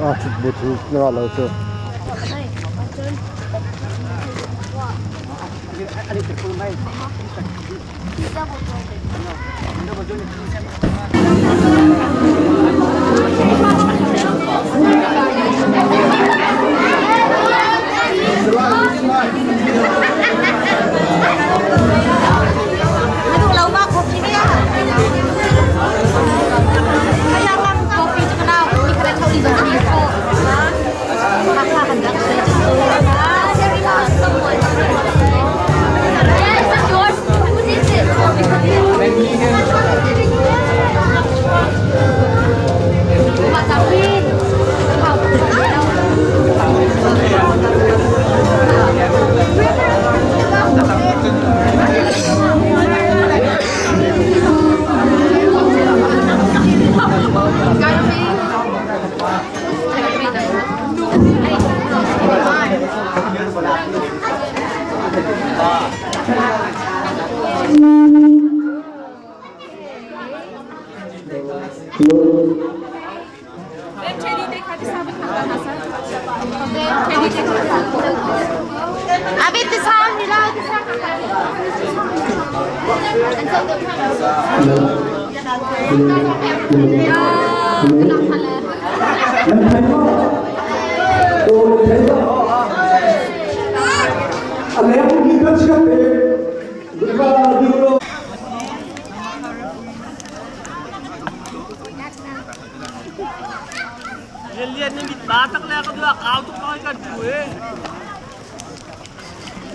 Ah, bu thu nga lo chu.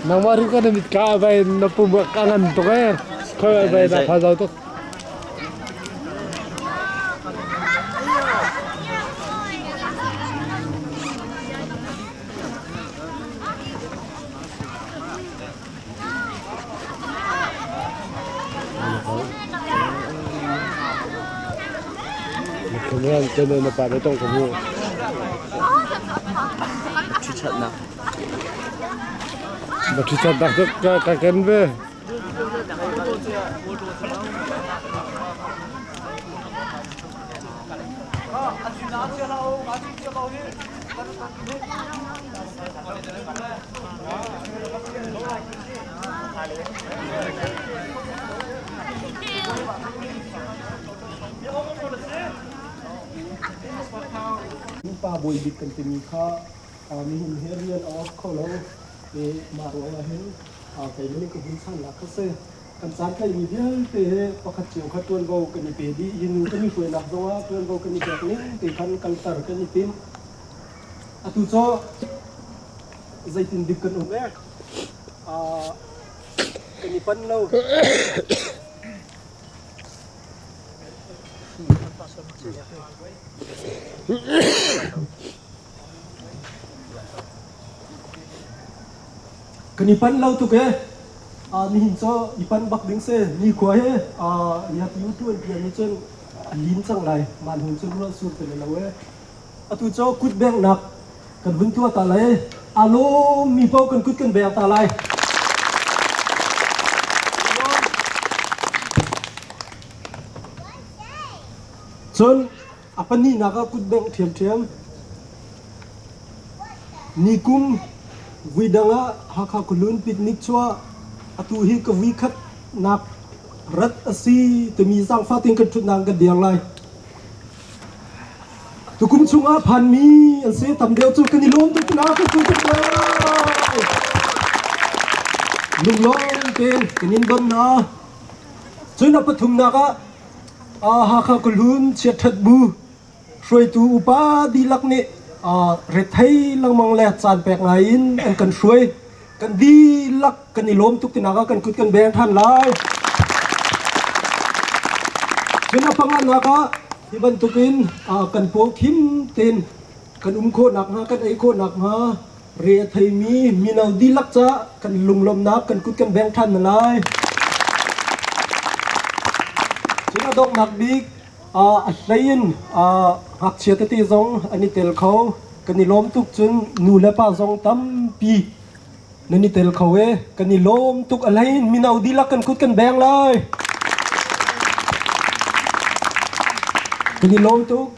Nangmah ru kan mit ka vai na pum ka ngan tuk e khoi vai na pha zau tuk. Ṭhutnak cu ka ken ve. Pa bawi bik kan timi kha nihin he rian a off kho lo i mah ruangah hin keimah nih ka hun channak kha si. Kan caan tlaihmi vialte he pakhat cio kha ṭuanvo kan i pe dih. Hi nu kan i hruainak zongah ṭuanvo kan i pek ning te khan kalter kan i tim. Atu cu zeitin dik kan um ee? Kan i pan lo. Kan i panh lo tuk ee. Nihin cu i panh bak ding si. Nikhua hi riat yu tuan pian nih cun a lin cang lai. Mah hnu cun ruah sur ti lo ee. Atu cu kut benghnak kan vun tuah ta lai. Aa lawmmi paoh kan kut kan beng ta lai. Cun a pahnihnak ah kut bengh ṭhiamṭhiam. Nikum vuidang ah Hakha Khualun picnic chuah atu hi ka vuikhatnak rat a si timi zaangfah tein kan ṭhutnak kan dir lai. Tukum chungah phanmi an si tam deuh cu kan i lawm tuk na kan tuk lai. Lunglawm tein kan in don hna. Cun a pathumnak ah Hakha Khualun chiatṭhat bu hruaitu upa dihlak nih rethei lengmang le caan pek ngai in an kan hruai. Kan dihlak kan i lawm tuk tinak ah kan kut kan beng ṭhan lai. Cun a panganak ah hi bantukin kan paw khim tein kan um khawh nakhnga kan ei khawh nakhnga re a theimi mino dihlak caah kan lunglawmhnak kan kut kan beng ṭhan hna lai. Cun a dong donghnak bik a hlei in ngakchia tete zong an i tel kho. Kan i lawm tuk cun nu le pa zong tampi nan i tel kho e. Kan i lawm tuk a hlei in mino dihlak kan kut kan beng lai. Kan i lawm tuk.